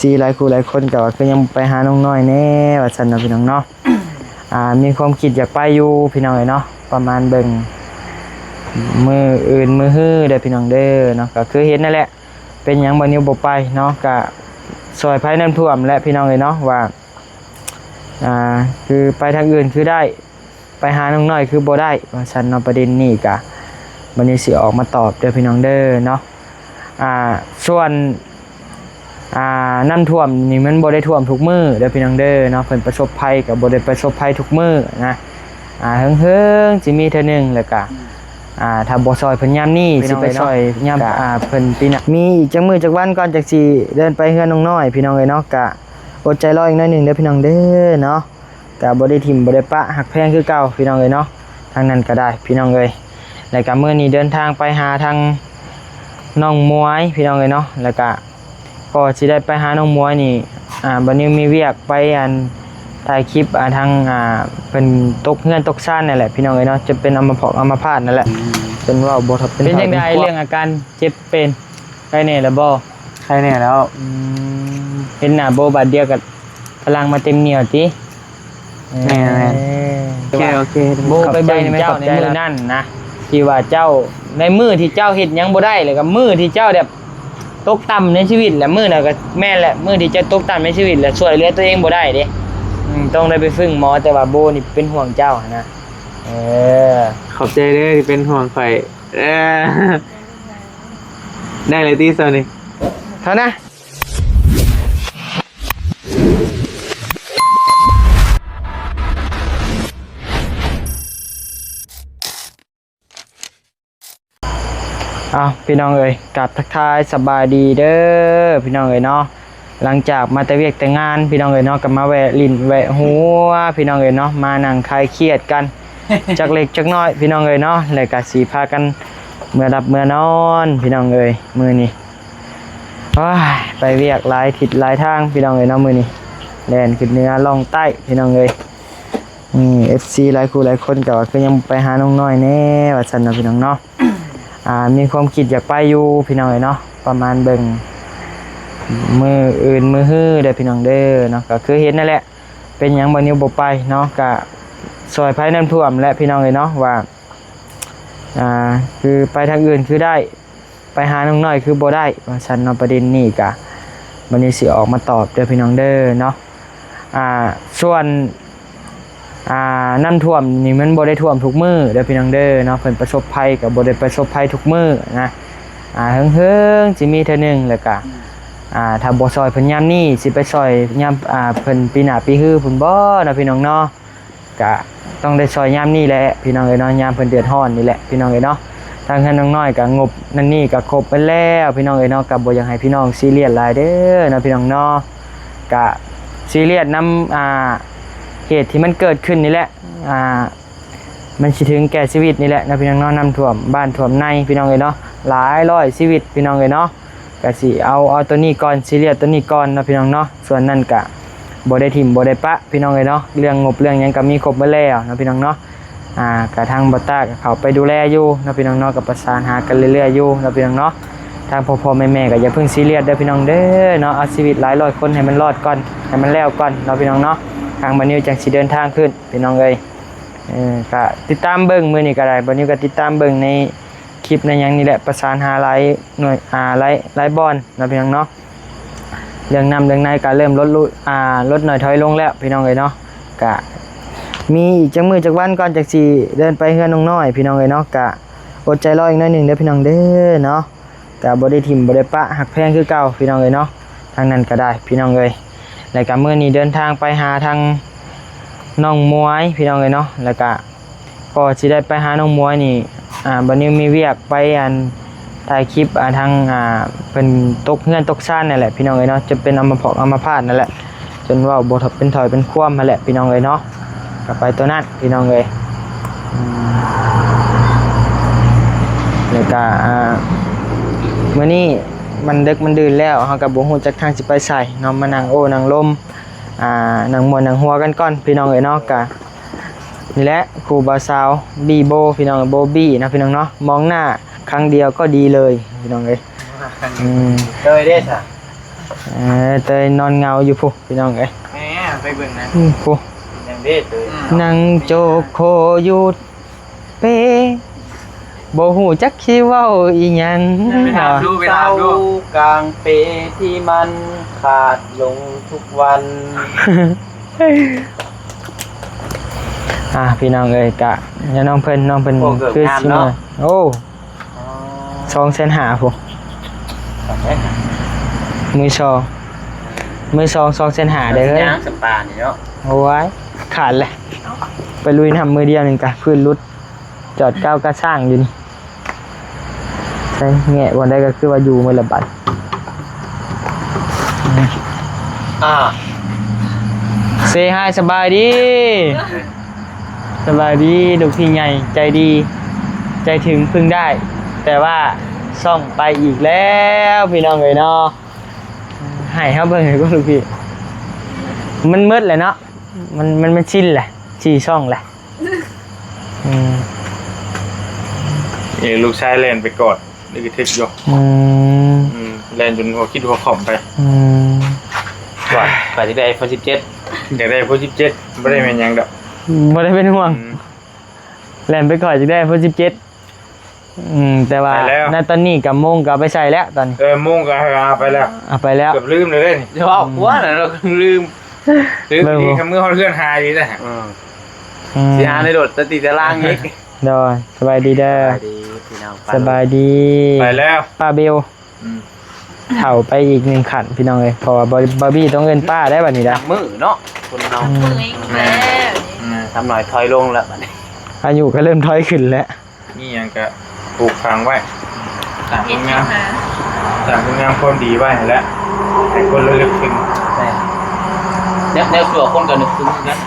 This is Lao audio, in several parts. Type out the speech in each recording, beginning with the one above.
ຊີຫຼາຍຄູ່ຫຼາຍຄົນກໍວ່າຄືຍັງບໍ່ໄປຫານ້ອງນ້ອຍແດ່ວ່າຊັ້ນເນາະ ພີ່ນ້ອງເນາະ. ອ່າ ມີຄວາມຄິດຢາກໄປຢູ່ ພີ່ນ້ອງເອີຍເນາະ, ປະມານເບິ່ງມື້ອື່ນມື້ຮືເດີພີ່ນ້ອງເດີເນາະ. ກໍຄືເຫັນນັ້ນແຫຼະ ເປັນຫຍັງບ່າວນິວບໍ່ໄປເນາະ, ກະຊ່ອຍໄພນ້ຳຖ້ວມແຫຼະພີ່ນ້ອງເອີຍເນາະ ວ່າ ອ່າ ຄືໄປທາງອື່ນຄືໄດ້ ໄປຫານ້ອງນ້ອຍຄືບໍ່ໄດ້ວ່າຊັ້ນເນາະ. ປະເດັນນີ້ກະ ບັດນີ້ຊິອອກມາຕອບເດີພີ່ນ້ອງເດີເນາະ. ອ່າ ສ່ວນ ອ່າ ນ້ຳຖ້ວມນີ້ມັນບໍ່ໄດ້ຖ້ວມທຸກມື້ເດີພີ່ນ້ອງເດີເນາະ, ເພິ່ນປະສົບໄພກໍບໍ່ໄດ້ປະສົບໄພທຸກມື້ນະ. ອ່າ ເຫິງໆຊິມີເທື່ອໜຶ່ງ ແລ້ວກະ ອ່າ ຖ້າບໍ່ຊ່ອຍເພິ່ນຍາມນີ້ ພີ່ນ້ອງເອີຍເນາະ ຊິໄປຊ່ອຍຍາມ ກະ ອ່າ ເພິ່ນປີໜ້າ ມີອີກຈັກມື້ຈັກວັນກ່ອນ ຈັ່ງຊິເດີນໄປເຮືອນນ້ອງນ້ອຍ ພີ່ນ້ອງເອີຍເນາະ. ກະອົດໃຈລໍອີກໜ້ອຍໜຶ່ງເດີພີ່ນ້ອງເດີເນາະ. ກະບໍ່ໄດ້ຖິ້ມບໍ່ໄດ້ປະ ຮັກແພງຄືເກົ່າພີ່ນ້ອງເອີຍເນາະ, ທາງນັ້ນກໍໄດ້ພີ່ນ້ອງເອີຍ. ແລ້ວກະມື້ນີ້ເດີນທາງໄປຫາທາງນ້ອງໝວຍພີ່ນ້ອງເອີຍເນາະ, ແລ້ວກະກໍຊິໄດ້ໄປຫານ້ອງໝວຍນີ້ ອ່າ ບັດນີ້ມີວຽກໄປ ອັນ ຖ່າຍຄລິບ ອ່າ ທາງ ອ່າ ເພິ່ນຕົກເຮືອນຕົກຊານນັ້ນແຫຼະພີ່ນ້ອງເອີຍເນາະ, ຈະເປັນອຳມະພອກອຳມະພາດນັ້ນແຫຼະ. ເພິ່ນເວົ້າບໍ່ທັບເປັນ ເປັນຈັ່ງໃດເລື່ອງອາການເຈັບເປັນ? ໄຄແນ່ແລ້ວບໍ່? ໄຄແນ່ແລ້ວ. ອືມ ເຫັນໜ້າໂບບາດດຽວກໍພະລັງມາເຕັມໜ່ຽວຕິ? ແມ່ນໆ. ເອີ ໂອເຄ ໂອເຄ. ໂບໄປເບິ່ງເຈົ້າໃນມື້ນັ້ນນະ ທີ່ວ່າເຈົ້າ ໃນມື້ທີ່ເຈົ້າເຮັດຫຍັງບໍ່ໄດ້ ແລ້ວກໍມື້ທີ່ເຈົ້າແບບຕົກຕ່ຳໃນຊີວິດແຫຼະ, ມື້ນັ້ນກໍແມ່ນແຫຼະ ມື້ທີ່ເຈົ້າຕົກຕ່ຳໃນຊີວິດ ແລ້ວຊ່ວຍເຫຼືອຕົວເອງບໍ່ໄດ້ເດ້. ອືມ ຕ້ອງໄດ້ໄປຝຶ້ງໝໍ, ແຕ່ວ່າໂບນີ້ເປັນຫ່ວງເຈົ້າຫັ້ນນະ. ເອີ ຂອບໃຈເດີທີ່ເປັນຫ່ວງຂ້ອຍ. ເອີ ໄດ້ເລີຍຕິ ສ່ຳນີ້ ເທົ່ານະ. ເອົ້າ ພີ່ນ້ອງເອີຍ ກັບທັກທາຍສະບາຍດີເດີພີ່ນ້ອງເອີຍເນາະ. ຫຼັງຈາກມາແຕ່ວຽກແຕ່ງານ ພີ່ນ້ອງເອີຍເນາະ, ກໍມາແວະຫຼິ້ນແວະຫົວ ພີ່ນ້ອງເອີຍເນາະ, ມານັ່ງຄາຍຄຽດກັນ ຈັກເລັກຈັກນ້ອຍ ພີ່ນ້ອງເອີຍເນາະ, ແລ້ວກໍຊິພາກັນເມືອຫຼັບເມືອນອນ ພີ່ນ້ອງເອີຍ. ມື້ນີ້ ໂອ້ຍ ໄປວຽກຫຼາຍທິດຫຼາຍທາງ ພີ່ນ້ອງເອີຍເນາະ, ມື້ນີ້ແລ່ນຂຶ້ນເໜືອລ່ອງໃຕ້ ພີ່ນ້ອງເອີຍ. ອືມ ເອັຟຊີຫຼາຍຄູ່ຫຼາຍຄົນກໍວ່າຄືຍັງບໍ່ໄປຫານ້ອງນ້ອຍແດ່ວ່າຊັ້ນເນາະ ພີ່ນ້ອງເນາະ. ອ່າ ມີຄວາມຄິດຢາກໄປຢູ່ ພີ່ນ້ອງເອີຍເນາະ, ປະມານເບິ່ງມື້ອື່ນມື້ຮືເດີພີ່ນ້ອງເດີເນາະ. ກໍຄືເຫັນນັ້ນແຫຼະ ເປັນຫຍັງບ່າວນິວບໍ່ໄປເນາະ, ກະຊ່ອຍໄພນ້ຳຖ້ວມແຫຼະ ພີ່ນ້ອງເອີຍເນາະ ວ່າ ອ່າ ຄືໄປທາງອື່ນຄືໄດ້ ໄປຫານ້ອງນ້ອຍຄືບໍ່ໄດ້ວ່າຊັ້ນເນາະ. ປະເດັນນີ້ກະ ບັດນີ້ຊິອອກມາຕອບເດີພີ່ນ້ອງເດີເນາະ. ອ່າ ສ່ວນ ອ່າ ນ້ຳຖ້ວມນີ້ມັນບໍ່ໄດ້ຖ້ວມທຸກມື້ເດີພີ່ນ້ອງເດີເນາະ, ເພິ່ນປະສົບໄພກໍບໍ່ໄດ້ປະສົບໄພທຸກມື້ນະ. ອ່າ ເຫິງໆຊິມີເທື່ອໜຶ່ງ ແລ້ວກະ ອ່າ ຖ້າບໍ່ຊ່ອຍເພິ່ນຍາມນີ້ ຊິໄປຊ່ອຍຍາມ ອ່າ ເພິ່ນປີໜ້າປີຮືພຸ້ນບໍ່ເນາະ ພີ່ນ້ອງເນາະ. ກະຕ້ອງໄດ້ຊ່ອຍຍາມນີ້ແຫຼະ ພີ່ນ້ອງເອີຍເນາະ, ຍາມເພິ່ນເດືອດຮ້ອນນີ້ແຫຼະ ພີ່ນ້ອງເອີຍເນາະ. ທາງເຮືອນນ້ອງນ້ອຍກະງົບນັ້ນນີ້ກະຄົບເບິດແລ້ວ ພີ່ນ້ອງເອີຍເນາະ, ກະບໍ່ຢາກໃຫ້ພີ່ນ້ອງຊີຣຽສຫຼາຍເດີເນາະ ພີ່ນ້ອງເນາະ. ກະຊີຣຽສນຳ ອ່າ ເຫດທີ່ມັນເກີດຂຶ້ນນີ້ແຫຼະ ອ່າ ມັນຊິເຖິງແກ່ຊີວິດນີ້ແຫຼະເນາະ ພີ່ນ້ອງເນາະ. ນ້ຳຖ້ວມບ້ານຖ້ວມໃນ ພີ່ນ້ອງເອີຍເນາະ, ຫຼາຍຮ້ອຍຊີວິດ ພີ່ນ້ອງເອີຍເນາະ. ກະຊິເອົາ ເອົາໂຕນີ້ກ່ອນ ຊີຣຽສໂຕນີ້ກ່ອນເນາະ ພີ່ນ້ອງເນາະ. ສ່ວນນັ້ນກະບໍ່ໄດ້ຖິ້ມບໍ່ໄດ້ປະ ພີ່ນ້ອງເອີຍເນາະ, ເລື່ອງງົບເລື່ອງຫຍັງກະມີຄົບເບິດແລ້ວເນາະ ພີ່ນ້ອງເນາະ. ອ່າ ກະທາງບ່າວຕ້າກະເຂົ້າໄປດູແລຢູ່ເນາະ ພີ່ນ້ອງເນາະ, ກະປະສານຫາກັນເລື້ອຍໆຢູ່ເນາະ ພີ່ນ້ອງເນາະ. ທາງພໍ່ໆແມ່ໆກະຢ່າເພິ່ງຊີຣຽສເດີພີ່ນ້ອງເດີເນາະ, ເອົາຊີວິດຫຼາຍຮ້ອຍຄົນໃຫ້ມັນລອດກ່ອນ ໃຫ້ມັນແລ້ວກ່ອນເນາະ ພີ່ນ້ອງເນາະ. ທາງບ່າວນິວຈັ່ງຊິເດີນທາງຂຶ້ນ ພີ່ນ້ອງເອີຍ. ເອີ ກະຕິດຕາມເບິ່ງ ມື້ນີ້ກະໄດ້ ບ່າວນິວກະຕິດຕາມເບິ່ງໃນ ຄລິບໃນຫຍັງນີ້ແຫຼະ ປະສານຫາຫຼາຍໜ່ວຍ ອ່າ ຫຼາຍ ຫຼາຍບ່ອນເນາະ ພີ່ນ້ອງເນາະ. ເລື່ອງນ້ຳເລື່ອງໃນກໍເລີ່ມລົດ ອ່າ ລົດໜ້ອຍຖອຍລົງແລ້ວ ພີ່ນ້ອງເອີຍເນາະ. ກະມີອີກຈັກມື້ຈັກວັນກ່ອນ ຈັ່ງຊິເດີນໄປເຮືອນນ້ອງນ້ອຍ ພີ່ນ້ອງເອີຍເນາະ. ກະອົດໃຈລໍອີກໜ້ອຍໜຶ່ງເດີພີ່ນ້ອງເດີເນາະ. ກະບໍ່ໄດ້ຖິ້ມບໍ່ໄດ້ປະ ຮັກແພງຄືເກົ່າ ພີ່ນ້ອງເອີຍເນາະ, ທາງນັ້ນກໍໄດ້ ພີ່ນ້ອງເອີຍ. ແລ້ວກະມື້ນີ້ເດີນທາງໄປຫາທາງນ້ອງໝວຍ ພີ່ນ້ອງເອີຍເນາະ. ແລ້ວກະ ກໍຊິໄດ້ໄປຫານ້ອງໝວຍນີ້ ອ່າ ບັດນີ້ມີວຽກໄປ ອັນ ຖ່າຍຄລິບ ອ່າ ທາງ ອ່າ ເພິ່ນຕົກເຮືອນຕົກຊານນັ້ນແຫຼະ ພີ່ນ້ອງເອີຍເນາະ, ຈະເປັນອຳມະພອກອຳມະພາດນັ້ນແຫຼະ ຈົນເວົ້າບໍ່ເປັນຖ້ອຍເປັນຄວາມຫັ້ນແຫຼະ ພີ່ນ້ອງເອີຍເນາະ. ກໍໄປຕົວນັ້ນ ພີ່ນ້ອງເອີຍ. ອືມ ແລ້ວກໍ ອ່າ ມື້ນີ້ມັນເດິກມັນດື່ນແລ້ວ ເຮົາກໍບໍ່ຮູ້ຈັກທາງຊິໄປໃສເນາະ, ມານັ່ງໂອ້ນັ່ງລົມ ອ່າ ນັ່ງມ່ວນນັ່ງຫົວກັນກ່ອນ ພີ່ນ້ອງເອີຍເນາະ. ກະ ນີ້ແຫຼະ ຄູ່ບ່າວສາວ ບີໂບ ພີ່ນ້ອງ ໂບບີເນາະ ພີ່ນ້ອງເນາະ. ມອງໜ້າຄັ້ງດຽວກໍດີເລີຍ ພີ່ນ້ອງເອີຍ. ອືມ ໂດຍເດ້ຊະ ເອີ ເຕີຍນອນເຫງົາຢູ່ພຸ້ນ ພີ່ນ້ອງເອີຍ. ແໝ ໄປເບິ່ງນະ ອືມ ພຸ້ນ ຍັງເດ້ເຕີຍ ອືມ ນັ່ງໂຈໂຄຢູ່ເປ ບໍ່ຮູ້ຈັກຊິເວົ້າອີ່ຫຍັງ. ໄປຖາມດູ ໄປຖາມດູ ເສົາກາງເປທີ່ມັນຂາດລົງທຸກວັນ. ອ່າ ພີ່ນ້ອງເອີຍ ກະ ຍານ້ອງເພິ່ນ ນ້ອງເພິ່ນ ໂອ້ ເກີບ ຄື ງາມ ຊິ ເນາະ ມາ ໂອ້ ອໍ ສອງແສນຫ້າພຸ້ນ ສອງແສນຫ້າ ມືສອງ ມືສອງ ສອງແສນຫ້າ ເດີເຮີ້ຍ. ຍາງສຳປານີ້ເນາະ ໂອ້ຍ ຂາດແຫຼະ ໄປລຸຍນ້ຳມື້ດຽວໜຶ່ງກະພື້ນຫຼຸດ ຈອດກ້າວກະຊ່າງຢູ່ນີ້. ໃສ່ແງະບ່ອນໃດກໍຄືວ່າຢູ່ໝົດລະບັດ. ອ່າ ເຊຮາຍ ສະບາຍດີ ສະບາຍດີ ລູກພີ່ໃຫຍ່ໃຈດີ ໃຈເຖິງເພິ່ງໄດ້ ແຕ່ວ່າຊ່ອງໄປອີກແລ້ວ ພີ່ນ້ອງເອີຍເນາະ. ໃຫ້ເຮົາເບິ່ງໃຫ້ເບິ່ງ ລູກພີ່ ມັນໝົດແຫຼະເນາະ ມັນ ມັນ ມັນຊິນແຫຼະ ສີ່ຊ່ອງແຫຼະ. ອືມ ເອີ ລູກຊາຍແລ່ນໄປກອດ ນຶກກະທຶກຢູ່. ອືມ ອືມ ແລ່ນຈົນຫົວຄິດຫົວຂ້ອມໄປ. ອືມ ກອດ ກອດຢາກໄດ້ໄອໂຟນສິບເຈັດ ຢາກໄດ້ໄອໂຟນສິບເຈັດ ບໍ່ໄດ້ແມ່ນຫຍັງດອກ ບໍ່ໄດ້ເປັນຫ່ວງ. ອືມ ແລ່ນໄປກອດຢາກໄດ້ໄອໂຟນສິບເຈັດ. ອືມ ແຕ່ວ່າ ໄປແລ້ວ ໃນຕອນນີ້ກະໂມງກໍເອົາໄປໃສ່ແລ້ວຕອນນີ້. ເອີ ໂມງກໍເອົາໄປແລ້ວ ເອົາໄປແລ້ວ ເກືອບລືມແລ້ວເດ້ນີ້. ຢ່າເວົ້າ ອືມ ກວ່າແລ້ວ ລືມ ລືມ ເບິ່ງ ນີ້ ຄັນມື້ຮອດເຮືອນຫາອີກແລ້ວ. ອືມ ອືມ ຊິຫາໃນລົດຕະຕິຕະລາງອີກ. ໂດຍ ສະບາຍດີເດີ ສະບາຍດີພີ່ນ້ອງ ສະບາຍດີ ໄປແລ້ວ ປ້າເບວ. ອືມ ເຖົ້າໄປອີກໜຶ່ງຂັ້ນ ພີ່ນ້ອງເອີຍ ເພາະວ່າບາ ບາບີຕ້ອງເອີ້ນປ້າໄດ້ບັດນີ້ໄດ໋ ນັບມື້ເນາະ ຄົນເຮົາ. ອືມ ມື້ອີກແລ້ວ ອືມ ຄຳນ້ອຍຖອຍລົງແລ້ວບັດນີ້ ອາຍຸກໍເລີ່ມຖອຍຂຶ້ນແລ້ວ. ມີຫຍັງກະປູກຝັງໄວ້ ສ້າງຄຸນງາມ ສ້າງຄຸນງາມຄວາມດີໄວ້ຫັ້ນແຫຼະ ໃຫ້ຄົນລະລຶກເຖິງ. ແມ່ນ ແນວ ແນວຊົ່ວຄົນກໍນຶກເຖິງຄືກັນ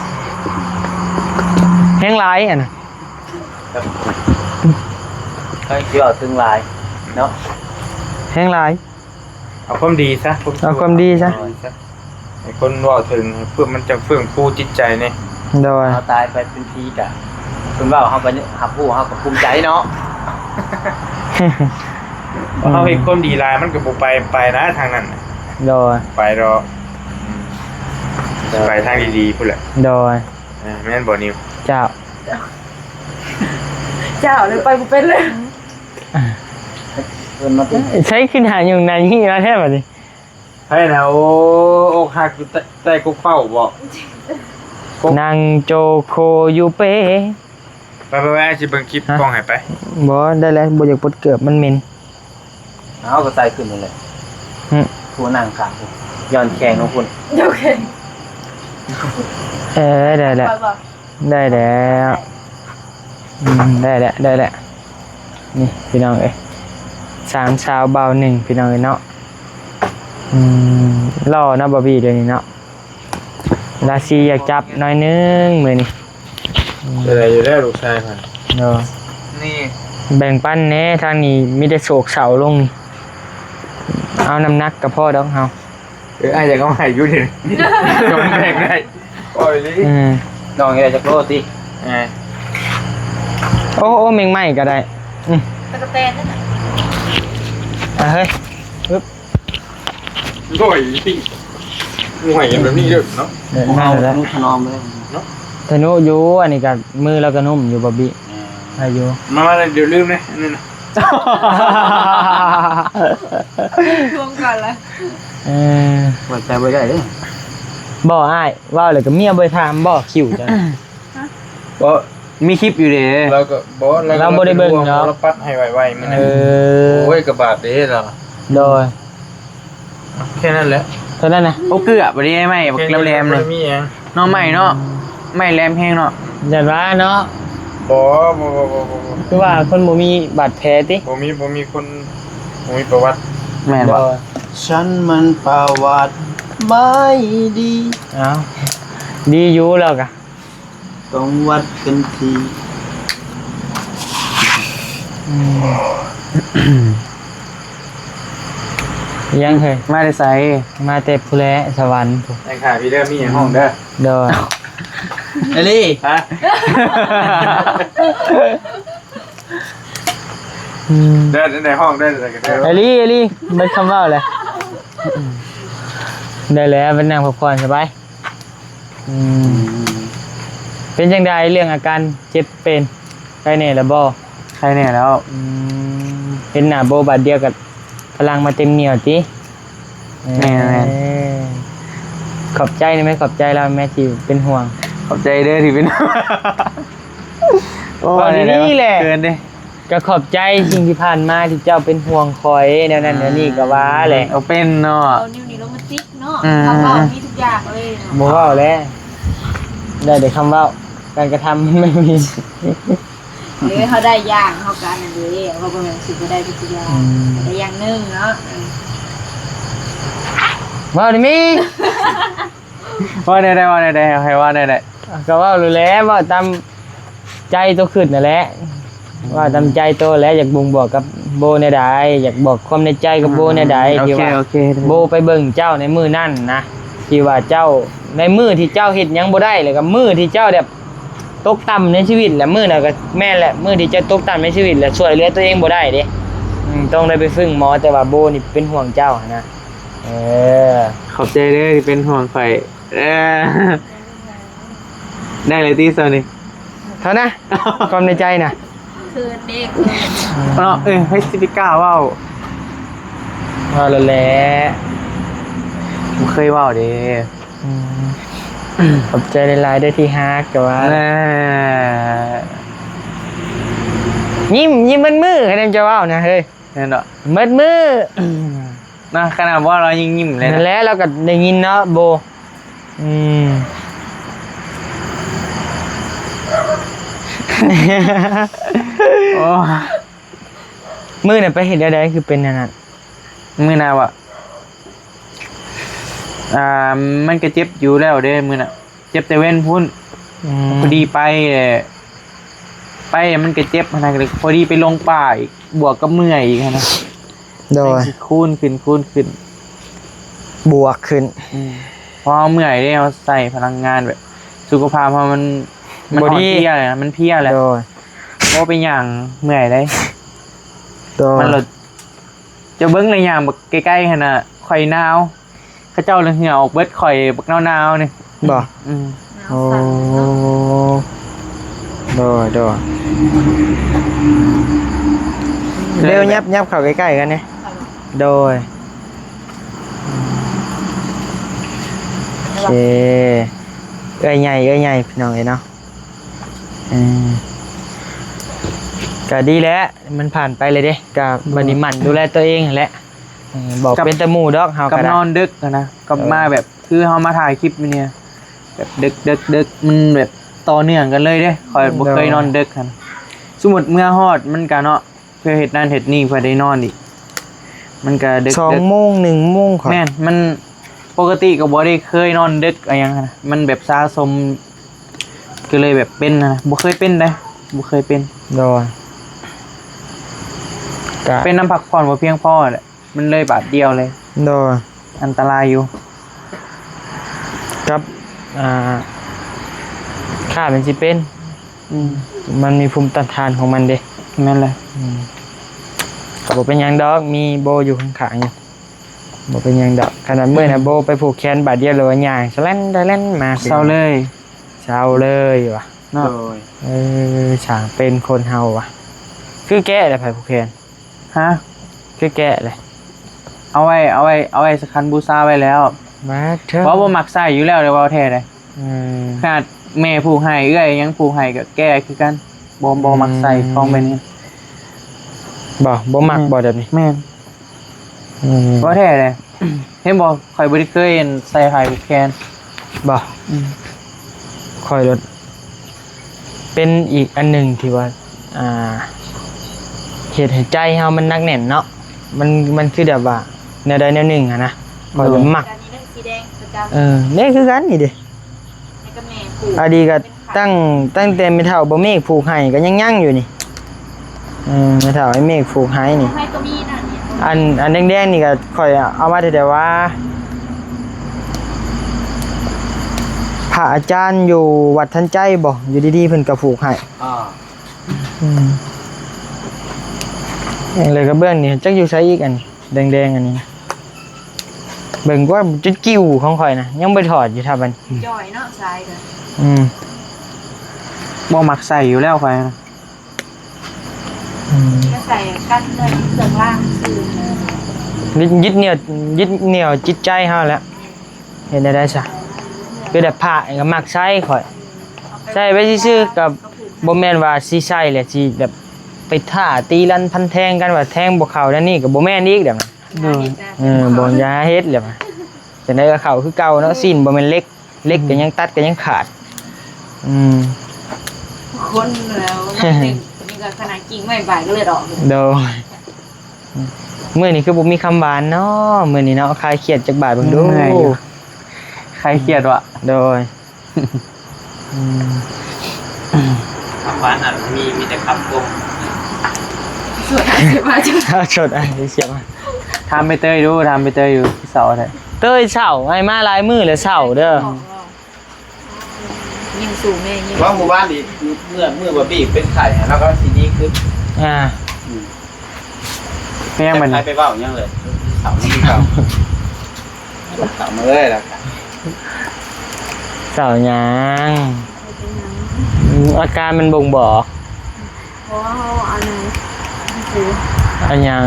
ແຮງຫຼາຍອັນນະ. ໃຜຊິເວົ້າເຖິງຫຼາຍເນາະ ແຮງຫຼາຍ. ເອົາຄວາມດີຊະ ເອົາຄວາມດີຊະ ເອົາຄວາມດີຊະ ໃຫ້ຄົນເວົ້າເຖິງ ເພື່ອມັນຈະເຟື່ອງຟູຈິດໃຈນີ້. ໂດຍ ເຮົາຕາຍໄປເປັນຜີກະ ເພິ່ນເວົ້າເຮົາກໍຮັບຮູ້ ເຮົາກໍພູມໃຈເນາະ. ອືມ ເຮົາເຮັດຄວາມດີຫຼາຍ ມັນກໍບໍ່ໄປ ໄປນະທາງນັ້ນ. ໂດຍ ໄປດອກ ອືມ ໄປທາງດີໆພຸ້ນແຫຼະ. ໂດຍ ເອີ ແມ່ນບໍ່ນິວ? ເຈົ້າ ເຈົ້າ ເລີຍໄປບໍ່ເປັນເລີຍ. ເພິ່ນມາຕິ ໃຊ້ຂຶ້ນຫາຫຍຸ້ງນາຍນີ້ມາແທ້ບັດນີ້. ໃຜນະ ໂອ້ ອົກຫັກຢູ່ໃຕ້ ໃຕ້ກົກເປົ້າບໍ? ນັ່ງໂຈໂຄຢູ່ເປ. ໄປໆໆ ຊິເບິ່ງຄລິບ ຮະ? ກ້ອງໃຫ້ໄປ. ບໍ່ ໄດ້ແລ້ວ ບໍ່ຢາກປົດເກີບ ມັນເໝັນ. ເອົາ ກໍໃສ່ຂຶ້ນນັ້ນແຫຼະ. ຫຶ? ຜູ້ນັ່ງຂ້າງພຸ້ນ ຍ້ອນແຂງເນາະພຸ້ນ ຍ້ອນແຂງ. ເອີ ໄດ້ແລ້ວ ໄປບໍ່? ໄດ້ແລ້ວ ອືມ ໄດ້ແລ້ວ ໄດ້ແລ້ວ. ນີ້ພີ່ນ້ອງເອີຍ ສາມສາວບ່າວໜຶ່ງ ພີ່ນ້ອງເອີຍເນາະ. ອືມ ຫຼໍ່ເນາະ ບອບບີ ດຽວນີ້ເນາະ ລາຊີຢາກຈັບໜ້ອຍໜຶ່ງມື້ນີ້. ອືມ ເປັນໄດ້ຢູ່ແລ້ວລູກຊາຍຂ້ອຍ. ໂດຍ ນີ້ ແບ່ງປັນແດ່ ທາງນີ້ມີແຕ່ໂສກເຊົາລົງນີ້ ເອົານ້ຳໜັກກໍພໍດອກເຮົາ. ເອີ ອ້າຍຢາກເອົາໃຫ້ຢູ່ນີ້ ຈະແບ່ງໄດ້. ໂອ້ຍ ອືມ ນ້ອງເອີຍ ຈັກໂລຕິ? ເອີ ໂອ້ ໂອ້ ແມງໄມ້ກໍໄດ້. ອືມ ຕະກະແຕນນັ້ນນະ. ອ່ະ ເຮີ້ຍ ປຶບ. ໂອ້ຍ ງວຍກັນແບບນີ້ເດີເນາະ. ເອີ ນັ້ນແຫຼະ ທະນຸຖະໜອມເລີຍເນາະ. ທະນຸຢູ່ ອັນນີ້ກໍມືລາວກໍນຸ້ມຢູ່ ບອບບີ. ອືມ ໄດ້ຢູ່. ມາ ມາ ດຽວລືມເດ້ ອັນນີ້ນະ. ທວງກ່ອນລະ. ເອີ ໄວ້ໃຈບໍ່ໄດ້ເດ້. ບໍ່ ອ້າຍ ເວົ້າແລ້ວກໍເມຍບໍ່ໄດ້ຖາມບໍ່ ຄິວເຈົ້າ? ບໍ່ ມີຄລິບຢູ່ເດ້. ລາວກໍບໍ່ ລາວບໍ່ໄດ້ເບິ່ງເນາະ. ລາວປັດໃຫ້ໄວໆ ມື້ນັ້ນ. ເອີ ໂອ້ຍ ກະບາດເດ້ລາວ. ໂດຍ ແຄ່ນັ້ນແຫຼະ ເທົ່ານັ້ນນະ. ໂອ້ ເກືອບບໍ່ໄດ້ໄມ້ບັກແຫຼມໆ ນີ້ ບໍ່ໄດ້ມີຫຍັງ. ໜໍ່ໄມ້ເນາະ ໄມ້ແຫຼມແຮງເນາະ. ຢ່າວ່າເນາະ. ບໍ່ ບໍ່ ບໍ່ ບໍ່ ບໍ່ ຄືວ່າຄົນບໍ່ມີບາດແຜຕິ? ບໍ່ມີ ບໍ່ມີຄົນ ບໍ່ມີປະຫວັດ. ແມ່ນບໍ່? ໂດຍ ສັນມັນປະຫວັດໄມ້ດີ. ເອົ້າ ດີຢູ່ແລ້ວກະ ຕ້ອງວັດກັນທີ່. ອືມ ຍັງເຮີ້ຍ ມາແຕ່ໃສ? ມາແຕ່ພຸ້ນແຫຼະ ສະຫວັນພຸ້ນ. ໄດ້ຄ່າພີ່ເດີ ມີຫຍັງຫ້ອງເດີ. ໂດຍ ເອລີ ຮະ? ອືມ ເດີ ໃນຫ້ອງເດີ ເດີ ເດີ ເອລີ ເອລີ ເບິດຄຳເວົ້າແລ້ວ. ໄດ້ແລ້ວ ໄປນັ່ງພັກຜ່ອນສະບາຍ. ອືມ ເປັນຈັ່ງໃດເລື່ອງອາການເຈັບເປັນ ໄຄແນ່ແລ້ວບໍ່? ໄຄແນ່ແລ້ວ. ອືມ ເຫັນໜ້າໂບບາດດຽວກໍພະລັງມາເຕັມໜ່ຽວຕິ? ແມ່ນໆ. ເອີ ຂອບໃຈນະແມ່ ຂອບໃຈລາວແມ່ທີ່ເປັນຫ່ວງ. ຂອບໃຈເດີທີ່ເປັນ ໂອ້ ເວົ້າດີໆແຫຼະ ເຂີນເດ້. ກໍຂອບໃຈສິ່ງທີ່ຜ່ານມາທີ່ເຈົ້າເປັນຫ່ວງຂ້ອຍ ແນວນັ້ນແນວນີ້ກໍວ່າແຫຼະ. ເອີ ເປັນເນາະ ເອົານິ້ວນີ້ລົງມາຕິດເນາະ. ອືມ ຄຳເວົ້າມີທຸກຢ່າງເລີຍເນາະ. ບໍ່ເວົ້າແຫຼະ ໄດ້ແຕ່ຄຳເວົ້າ ການກະທຳມັນບໍ່ມີ. ເອີ ເຮົາໄດ້ຢ່າງ ເຮົາກໍອັນນັ້ນເດ້ ເຮົາບໍ່ແມ່ນຊິບໍ່ໄດ້ທຸກຢ່າງ. ອືມ ໄດ້ຢ່າງໜຶ່ງເນາະ. ເອີ ເວົ້າໄດ້ມີ ເວົ້າແນວໃດ ເວົ້າແນວໃດ ໃຫ້ເວົ້າແນວໃດ? ກໍເວົ້າໂລດແຫຼະ ເວົ້າຕາມໃຈໂຕຄິດນັ້ນແຫຼະ. ອືມ ເວົ້າຕາມໃຈໂຕແຫຼະ ຢາກບົ່ງບອກກັບໂບແນວໃດ? ຢາກບອກຄວາມໃນໃຈກັບໂບແນວໃດ? ອືມ ທີ່ວ່າ ໂອເຄ ໂອເຄ ໂບໄປເບິ່ງເຈົ້າໃນມື້ນັ້ນນະ ທີ່ວ່າເຈົ້າ ໃນມື້ທີ່ເຈົ້າເຮັດຫຍັງບໍ່ໄດ້ ແລ້ວກໍມື້ທີ່ເຈົ້າແບບຕົກຕ່ຳໃນຊີວິດ ແລະ ມື້ນັ້ນກໍແມ່ນແຫຼະ ມື້ທີ່ເຈົ້າຕົກຕ່ຳໃນຊີວິດ ແລະ ຊ່ວຍເຫຼືອຕົວເອງບໍ່ໄດ້ເດ້. ອືມ ຕ້ອງໄດ້ໄປຝຶ້ງໝໍ ແຕ່ວ່າໂບນີ້ເປັນຫ່ວງເຈົ້າຫັ້ນນະ. ເອີ ຂອບໃຈເດີທີ່ເປັນຫ່ວງຂ້ອຍ. ເອີ ໄດ້ເລີຍຕິສ່ຳນີ້ ເທົ່ານະ ຄວາມໃນໃຈນະ. ຄືເດັກເນາະ ເອີ ໃຜຊິໄປກ້າເວົ້າ ເວົ້າໂລດແຫຼະ ບໍ່ເຄີຍເວົ້າເດ້. ອືມ ຂອບໃຈຫຼາຍໆເດີທີ່ຮັກ ກໍວ່າ ແນ່ ຍິ້ມ ຍິ້ມເບິດມື້ ຄັນຈະເວົ້ານະເຮີ້ຍ. ແມ່ນເນາະ ເບິດມື້ນະ ຂະໜາດເວົ້າລາວຍັງຍິ້ມເລີຍນະ. ນັ້ນແຫຼະ ລາວກໍໄດ້ຍິນເນາະໂບ. ອືມ ໂອ້ ມື້ນັ້ນໄປເຮັດແນວໃດຄືເປັນແນວນັ້ນ? ມື້ນັ້ນຫວາ? ອ່າ ມັນກໍເຈັບຢູ່ແລ້ວເດ້ມື້ນັ້ນ. ເຈັບແຕ່ເວັນພຸ້ນ. ອືມ ພໍດີໄປ ໄປມັນກໍເຈັບຫັ້ນນະ ກໍເລີຍພໍດີໄປລົງປ່າອີກ ບວກກັບເມື່ອຍອີກຫັ້ນນະ. ໂດຍ ແມ່ນຊິຄູນຂຶ້ນ ຄູນຂຶ້ນ ບວກຂຶ້ນ. ອືມ ເພາະເຮົາເມື່ອຍເດ້ ເຮົາໃຊ້ພະລັງງານແບບ ສຸຂະພາບເຮົາມັນ ມັນອ່ອນເພຍແລ້ວ ມັນເພຍແລ້ວ. ໂດຍ ບໍ່ໄປຍ່າງເມື່ອຍເດ້. ໂດຍ ມັນລະ ເຈົ້າເບິ່ງລະຍ່າງບັກໃກ້ໆຫັ້ນນະ ຂ້ອຍໜາວ. ເຂົາເຈົ້າລະເຫື່ອອອກເບິດ ຂ້ອຍບັກໜາວໆນີ້. ບໍ່? ອືມ ໂອ້ ໂດຍ ໂດຍ ເດວ ຍັບ ຍັບເຂົ້າໃກ້ໆກັນນີ້. ໂດຍ ໂອເຄ ເອື້ອຍໃຫຍ່ ເອື້ອຍໃຫຍ່ ພີ່ນ້ອງເອີຍເນາະ. ເອີ ກໍດີແຫຼະ ມັນຜ່ານໄປແລ້ວເດ້ ກໍບັດນີ້ໝັ່ນດູແລຕົວເອງຫັ້ນແຫຼະ. ເອີ ບໍ່ເປັນຕາໝູ່ດອກ ເຮົາກໍນອນດຶກຫັ້ນນະ ກັບມາແບບ ຄືເຮົາມາຖ່າຍຄລິບມື້ນີ້ ແບບດຶກໆ ມັນແບບຕໍ່ເນື່ອງກັນເລີຍເດ້. ຂ້ອຍບໍ່ເຄີຍນອນດຶກຫັ້ນ ສົມມຸດເມືອຮອດມັນກະເນາະ ເພື່ອເຮັດນັ້ນເຮັດນີ້ ເພື່ອໄດ້ນອນອີກ ມັນກະດຶກໆ ສອງໂມງ ໜຶ່ງໂມງ. ຂ້ອຍ ແມ່ນ ມັນປົກກະຕິກໍບໍ່ໄດ້ເຄີຍນອນດຶກອີຫຍັງຫັ້ນນະ ມັນແບບສະສົມ ກໍເລີຍແບບເປັນຫັ້ນນະ. ບໍ່ເຄີຍເປັນເດ້ ບໍ່ເຄີຍເປັນ. ໂດຍ ກະເປັນນຳພັກຜ່ອນບໍ່ພຽງພໍແຫຼະ ມັນເລີຍບາດດຽວເລີຍ. ໂດຍ ອັນຕະລາຍຢູ່ ກັບ ອ່າ ຂ້າມັນຊິເປັນ. ອືມ ມັນມີພູມຕ້ານທານຂອງມັນເດ້. ແມ່ນແຫຼະ. ອືມ ກໍບໍ່ເປັນຫຍັງດອກ ມີໂບຢູ່ຂ້າງໆຢູ່ ບໍ່ເປັນຫຍັງດອກ. ຂະໜາດເມື່ອຍນະ ອືມ ໂບໄປຜູກແຂນບາດດຽວ ຫຼືວ່າຍ່າງສະແລ່ນສະແລ່ນມາ ເຊົາເລີຍ ເຊົາເລີຍວ່າເນາະ. ໂດຍ ເອີ ຊ່າງເປັນຄົນເຮົາວ່າ ຄືແກະແຫຼະ ໃຜຜູກແຂນ? ຮະ? ຄືແກະເລີຍ ເອົາໄວ້ ເອົາໄວ້ ເອົາໄວ້ສະຄັນບູຊາໄວ້ແລ້ວ. ມາເທີ ເວົ້າບໍ່ມັກໃສ່ຢູ່ແລ້ວເດ້ ເວົ້າແທ້ເດ້. ອືມ ຂະໜາດແມ່ຜູກໃຫ້ ເອື້ອຍຍັງຜູກໃຫ້ກໍແກະຄືກັນ ບໍ່ ບໍ່ມັກໃສ່ ອືມ ຂອງແບບນີ້. ບໍ່ ບໍ່ມັກ ອືມ ບໍ່ແບບນີ້? ແມ່ນ. ອືມ ເວົ້າແທ້ເດ້. ເຫັນບໍ່ ຂ້ອຍບໍ່ໄດ້ເຄີຍໃສ່ຜ້າຜູກແຂນ. ບໍ່? ອືມ ຂ້ອຍລະເປັນອີກອັນໜຶ່ງທີ່ວ່າ ອ່າ ເຮັດໃຫ້ໃຈເຮົາມັນໜັກແໜ້ນເນາະ. ມັນ ມັນຄືແບບວ່າແນວໃດແນວໜຶ່ງຫັ້ນນະ ຂ້ອຍລະມັກ. ເອີ ນີ້ຄືກັນນີ້ເດ້. ອັນນີ້ກໍຕັ້ງ ຕັ້ງແຕ່ແມ່ເຖົ້າບໍ່ເມກຜູກໃຫ້ກໍຍັງຍັງຢູ່ນີ້. ເອີ ແມ່ເຖົ້າໄອ້ເມກຜູກໃຫ້ນີ້ ອັນ ອັນແດງໆນີ້ກໍຂ້ອຍເອົາມາແຕ່ ແຕ່ວ່າ ພະອາຈານຢູ່ວັດທັນໃຈບໍ ຢູ່ດີໆເພິ່ນກໍຜູກໃຫ້. ອືມ ແລ້ວກະເບື້ອງນີ້ຈັກຢູ່ໃສອີກ ອັນແດງໆ ອັນນີ້. ເບິ່ງກວ່າຈຸດກິ່ວຂອງຂ້ອຍນະ ຍັງບໍ່ຖອດຢູ່ເທົ່າບັດນີ້. ຈ່ອຍເນາະ ສາຍກໍ ອືມ ບໍ່ມັກໃສ່ຢູ່ແລ້ວຂ້ອຍນະ. ອືມ ກໍໃສ່ກັນເລື່ອງເຄື່ອງລາງຊື່ ຍຶດ ຍຶດໜຽວ ຍຶດໜຽວຈິດໃຈເຮົາແຫຼະ. ເຮັດແນວໃດຊະ? ຄືແບບຜ້າກໍມັກໃສ່ຂ້ອຍ ໃສ່ໄປຊື່ໆ ກໍບໍ່ແມ່ນວ່າຊິໃສ່ແລ້ວຊິແບບໄປທ້າຕີລັນຟັນແທງກັນ ວ່າແທງບໍ່ເຂົ້ານັ້ນນີ້ ກໍບໍ່ແມ່ນອີກດອກ. ໂດຍ ເອີ ບໍ່ຢາກເຮັດແລ້ວ ຈັ່ງໃດກໍເຂົ້າຄືເກົ່າເນາະ. ຊີ້ນບໍ່ແມ່ນເຫຼັກ ເຫຼັກກໍຍັງຕັດ ກໍຍັງຂາດ. ອືມ ຄົນແລ້ວເນາະ ນີ້ກໍຂະໜາດກິ່ງໄມ້ບາດກໍເລືອດອອກ. ໂດຍ ມື້ນີ້ຄືບໍ່ມີຄຳຫວານເນາະ ມື້ນີ້ເນາະ. ຄາຍຄຽດຈັກບາດເບິ່ງດູ. ເມື່ອຍຢູ່ ຄາຍຄຽດວະ. ໂດຍ ອືມ ຄຳຫວານຫັ້ນມີ ມີແຕ່ຄຳກົງ. ໂສດອ້າຍເສຍມາ ໂສດອ້າຍເສຍມາ. ຖາມໃບເຕີຍດູ ຖາມໃບເຕີຍຢູ່ເຊົາແທ້. ເຕີຍເຊົາ ອ້າຍມາຫຼາຍມື້ແລ້ວ ເຊົາເດີ. ຍິງສູ້ແມ່ຍິງ. ວ່າມື້ວານນີ້ ເມື່ອ ເມື່ອບາບີເປັນໄຂ້ ແລ້ວກໍຊິດີຂຶ້ນ. ອ່າ ອືມ ແມ່ນມັນ ໃຜໄປເວົ້າຫຍັງເລີຍ ເຊົານຳເຂົາ ເຊົາມາເລີຍລະ. ເຊົາຫຍັງ? ອືມ ອາການມັນບົ່ງບອກ. ເພາະວ່າເຮົາອັນນັ້ນຊື່ ອັນຫຍັງ?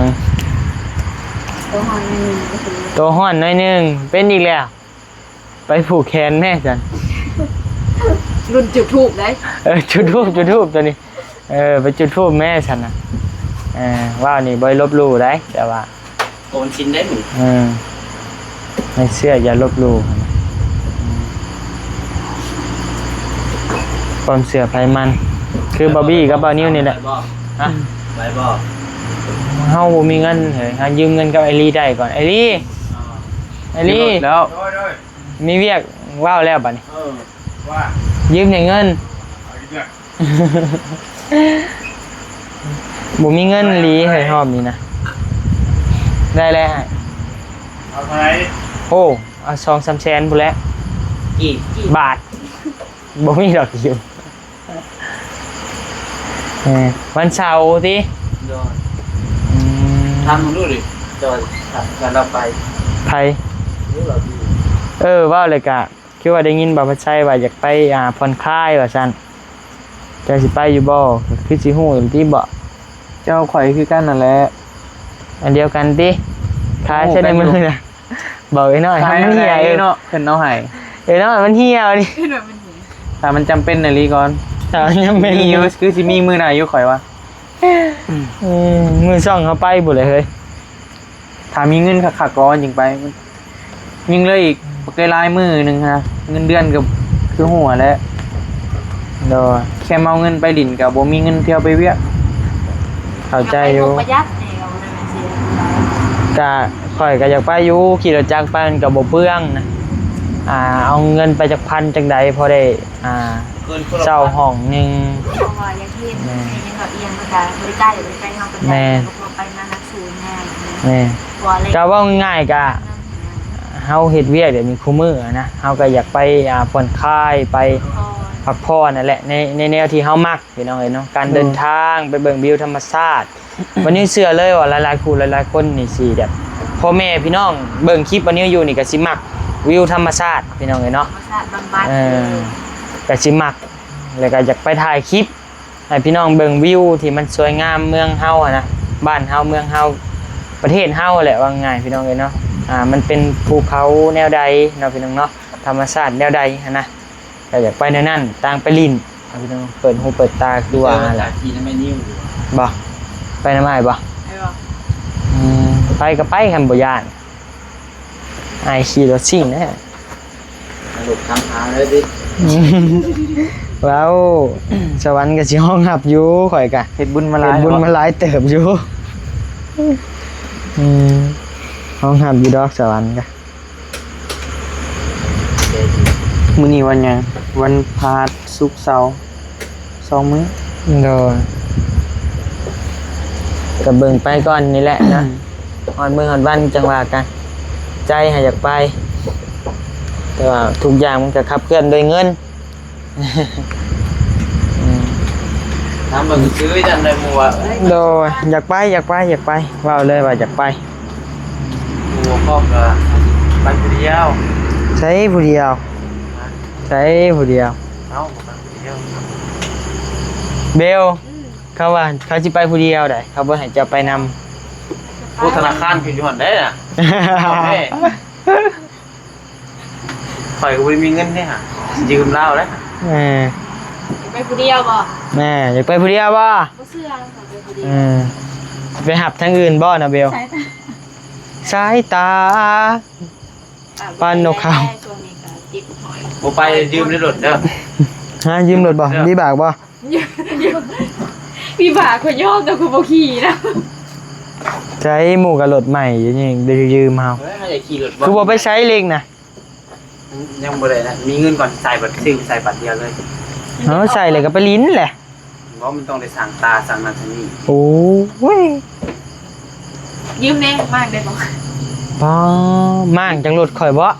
ໂຕຮ້ອນໜ້ອຍໜຶ່ງ. ໂຕຮ້ອນໜ້ອຍໜຶ່ງ ເປັນອີກແລ້ວ. ໄປຜູກແຂນແມ່ຊັ້ນ. ລຸ້ນຈຸດທູບໄດ໋. ເອີ ຈຸດທູບ ຈຸດທູບຕົວນີ້. ເອີ ໄປຈຸດທູບແມ່ຊັ້ນນະ. ເອີ ເວົ້ານີ້ບໍ່ໄດ້ລົບຫຼູ່ໄດ໋ ແຕ່ວ່າ ໂກນສິນໄດ້ມື້. ເອີ ໃນເຊື່ອຢ່າລົບຫຼູ່. ຄວາມເຊື່ອໃຜມັນ ຄືບາບີກັບບານິວນີ້ແຫຼະ. ໄດ້ບໍ່? ຮະ? ໄດ້ບໍ່? ເຮົາບໍ່ມີເງິນເຮີ້ຍ ເຮົາຢືມເງິນກັບໄອລີໄດ້ກ່ອນ. ໄອລີ ອໍ ໄອລີ ແລ້ວ ມີວຽກເວົ້າແລ້ວບັດນີ້. ເອີ ວ່າ ຢືມໃຫ້ເງິນ ເອົາອີກແລ້ວ. ບໍ່ມີເງິນອີ່ຫຼີເຮີ້ຍ ຮອບນີ້ນະ. ໄດ້ແລ້ວອ້າຍ. ເອົາເທົ່າໃດ? ໂອ້ ເອົາສອງສາມແສນພຸ້ນແຫຼະ. ກີບ? ບາດ. ບໍ່ມີດອກກີບ. ເອີ ວັນເສົາຕິ? ໂດຍ. ອືມ ຖາມເບິ່ງດູດິ. ໂດຍ ຖ້າລາວໄປ. ໃຜ? ເອີ ເວົ້າແລ້ວກະ ຄືວ່າໄດ້ຍິນບ່າວພັດໄຊວ່າຢາກໄປ ອ່າ ຜ່ອນຄາຍວ່າຊັ້ນ ເຈົ້າຊິໄປຢູ່ບໍ່? ຄືຊິຮູ້ຢູ່ຕິບໍ? ເຈົ້າຂ້ອຍຄືກັນນັ້ນແຫຼະ. ອັນດຽວກັນຕິ? ຂາຍໃຊ້ໃນມືນະ. ບອກໄອ້ນ້ອຍ ຂາຍ ມັນເຫ່ຍ ເນາະ ເພິ່ນເອົາໃຫ້. ເອີເນາະ ມັນເຫ່ຍນີ້. ເອີເນາະ ມັນເຫ່ຍ. ຖ້າມັນຈຳເປັນອີ່ຫຼີກ່ອນ. ຖ້າມັນຈຳເປັນ ມີຢູ່ ຄືຊິມີມື້ໜ້າຢູ່ຂ້ອຍວ່າ. ອືມ ມື້ຊ່ອງເຮົາໄປພຸ້ນແຫຼະເຮີ້ຍ. ຖ້າມີເງິນຄັກໆກ່ອນຈຶ່ງໄປ. ຍັງເຫຼືອອີກບໍ່ເກີນຫຼາຍມື້ໜຶ່ງຫັ້ນນະ ເງິນເດືອນກໍຄືຮູ້ຫັ້ນແຫຼະ. ໂດຍ. ແຄ່ມາເອົາເງິນໄປຫຼິ້ນກໍບໍ່ມີເງິນທ່ຽວໄປວຽກ. ເຂົ້າໃຈຢູ່. ປະຢັດແດ່ວ່າຊັ້ນນະ. ກະຂ້ອຍກໍຢາກໄປຢູ່ ຂີ່ລົດຈັກໄປມັນກໍບໍ່ເປືອງນະ. ອ່າ ເອົາເງິນໄປຈັກພັນຈັກໃດ ພໍໄດ້ ອ່າ ເຊົ່າຫ້ອງໜຶ່ງ. ເພາະວ່າຢາກເຫັນ ແມ່ນ ແມ່ນຫຍັງດອກ ອີ່ຫຍັງມັນກໍບໍ່ໄດ້ໃກ້ ບໍ່ໄດ້ໃກ້ເຮົາປານໃດ. ແມ່ນ. ກໍພໍໄປມາຫາສູ່ງ່າຍ. ແມ່ນ. ກໍເວົ້າງ່າຍໆ ກະເຮົາເຮັດວຽກດຽວນີ້ຄູ່ມື້ນະ ເຮົາກໍຢາກໄປ ອ່າ ຜ່ອນຄາຍ ໄປ ພັກຜ່ອນ ພັກຜ່ອນນັ້ນແຫຼະ ໃນ ໃນແນວທີ່ເຮົາມັກ ພີ່ນ້ອງເອີຍເນາະ. ການເດີນ ໂດຍ ທາງ ໄປເບິ່ງວິວທຳມະຊາດ. ບັດນີ້ເຊື່ອເລີຍວ່າຫຼາຍໆຄູ່ຫຼາຍໆຄົນນີ້ຊິແບບ ພໍ່ແມ່ພີ່ນ້ອງເບິ່ງຄລິບບັດນີ້ຢູ່ນີ້ກໍຊິມັກວິວທຳມະຊາດ ພີ່ນ້ອງເອີຍເນາະ. ທຳມະຊາດບຳບັດ. ເອີ ກໍຊິມັກ ແລ້ວກໍຢາກໄປຖ່າຍຄລິບໃຫ້ພີ່ນ້ອງເບິ່ງວິວທີ່ມັນສວຍງາມເມືອງເຮົາຫັ້ນນະ ບ້ານເຮົາ ເມືອງເຮົາ ປະເທດເຮົາແຫຼະ ວ່າງ່າຍ ພີ່ນ້ອງເອີຍເນາະ. ອ່າ ມັນເປັນພູເຂົາແນວໃດເນາະ ພີ່ນ້ອງເນາະ ທຳມະຊາດແນວໃດຫັ້ນນະ. ກໍຢາກໄປແນວນັ້ນ ຕ່າງໄປຫຼິ້ນ ເອົາພີ່ນ້ອງເປີດຫູເປີດຕາ ຄືວ່າຫັ້ນແຫຼະ. ໄປນຳແມ່ນິວຢູ່ບໍ່? ໄປນຳອ້າຍບໍ່? ໄປບໍ່? ອືມ ໄປກໍໄປ ຄັນບໍ່ຢ້ານ. ອ້າຍຂີ່ລົດຊິງແດ່. ລົດທຳທາງເລີຍຕິ. ເວົ້າ ສະຫວັນກໍຊິຮອງຮັບຢູ່ ຂ້ອຍກະເຮັດບຸນມາຫຼາຍ ເຮັດບຸນມາຫຼາຍເຕີບຢູ່. ອືມ ຮອງຮັບຢູ່ດອກ ສະຫວັນກະ. ມື້ນີ້ວັນຫຍັງ? ວັນພະຫັດ ສຸກ ເສົາ ສອງມື້. ໂດຍ ກໍເບິ່ງໄປກ່ອນນີ້ແຫຼະນະ. ຮອດມື້ຮອດວັນຈັ່ງວ່າກັນ. ໃຈຫາຢາກໄປ ແຕ່ວ່າທຸກຢ່າງມັນກໍຂັບເຄື່ອນໂດຍເງິນ. ອືມ ຖາມເບິ່ງຊື່ ຢ້ານໄດ້ໝູ່ວ່າ ໂດຍ ຢາກໄປ ຢາກໄປ ຢາກໄປ ເວົ້າເລີຍວ່າຢາກໄປ. ໝູ່ພ້ອມກໍ ໄປຜູ້ດຽວ. ໃສຜູ້ດຽວ? ໃສຜູ້ດຽວ? ເອົ້າ ໄປຜູ້ດຽວ. ເບວ ອືມ ເຂົາວ່າເຂົາຊິໄປຜູ້ດຽວໃດ ເຂົາບໍ່ໃຫ້ເຈົ້າໄປນຳ. ໂອ້ ທະນາຄານຄືຢູ່ຫັ້ນເດ້ນະ. ຂ້ອຍກໍບໍ່ໄດ້ມີເງິນເດ້ຫາ ຢືມລາວແຫຼະ. ເອີ ໄປຜູ້ດຽວບໍ່? ແມ່ ຢາກໄປຜູ້ດຽວບໍ່? ບໍ່ເຊື່ອ ໄປຜູ້ດຽວ. ເອີ ໄປຮັບທາງອື່ນບໍ່ນະເບວ? ສາຍຕາ ສາຍຕາ ປານນົກເຂົາ. ຊ່ວງນີ້ກໍຕິດຫອຍ ບໍ່ໄປຢືມໃນລົດເດີ. ຮະ ຢືມລົດບໍ່? ເອີ ວິບາກບໍ່? ວິບາກຂ້ອຍຍອມ ແຕ່ຂ້ອຍບໍ່ຂີ່ນຳ. ໃສ ໝູ່ກໍລົດໃໝ່ຢູ່ນີ້ ໄດ້ຢືມເຮົາ. ເອີ ເຮົາຢາກຂີ່ລົດບໍ່? ຄືບໍ່ໄປໃຊ້ເລັກນະ? ຍັງບໍ່ໄດ້ນະ ມີເງິນກ່ອນ ໃສ່ບັດ ຊື້ໃສ່ບັດດຽວເລີຍ. ເຮົາໃສ່ແລ້ວກໍໄປຫຼິ້ນແຫຼະ. ບໍ່ ມັນຕ້ອງໄດ້ສ້າງຕາສ້າງນັ້ນສ້າງນີ້. ໂອ້ຍ ຢືມແດ່ ມ້າງໄດ້ບໍ່? ປ້າ ມ້າງຈັ່ງລົດຂ້ອຍບໍ່?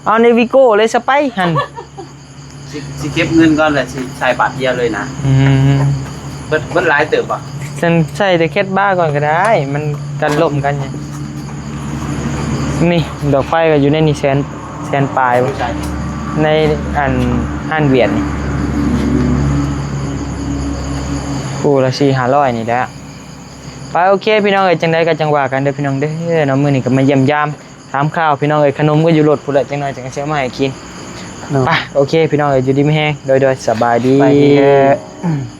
ເອົາໃນວີໂກ້ເລີຍ ສະໄປຫັ້ນ. ຊິ ຊິເກັບເງິນກ່ອນ ແລ້ວຊິໃສ່ບາດດຽວເລີຍນະ. ອືມ ເບິດ ເບິດຫຼາຍເຕີບບໍ່? ຊັ້ນໃສ່ແຕ່ແຄັດບາກ່ອນກໍໄດ້ ມັນກັນລົມກັນຫຍັງ. ນີ້ ດອກໄຟກໍຢູ່ໃນນີ້ ແສນ ແສນປາຍ. ໃນອັນຮ້ານວຽດນີ້ ຄູ່ລະສີ່ຫ້າຮ້ອຍນີ້ແຫຼະ. ໄປ ໂອເຄ ພີ່ນ້ອງເອີຍ ຈັ່ງໃດກໍຈັ່ງວ່າກັນເດີພີ່ນ້ອງເດີເນາະ. ມື້ນີ້ກໍມາຢ້ຽມຢາມຖາມຂ່າວພີ່ນ້ອງເອີຍ. ຂະໜົມກໍຢູ່ລົດພຸ້ນແຫຼະ ຈັກໜ່ອຍຈັ່ງຊິເອົາມາໃຫ້ກິນ. ໄປ ໂອເຄ ພີ່ນ້ອງເອີຍ ຢູ່ດີມີແຮງ. ໂດຍ ໂດຍ ສະບາຍດີ ສະບາຍດີເດີ.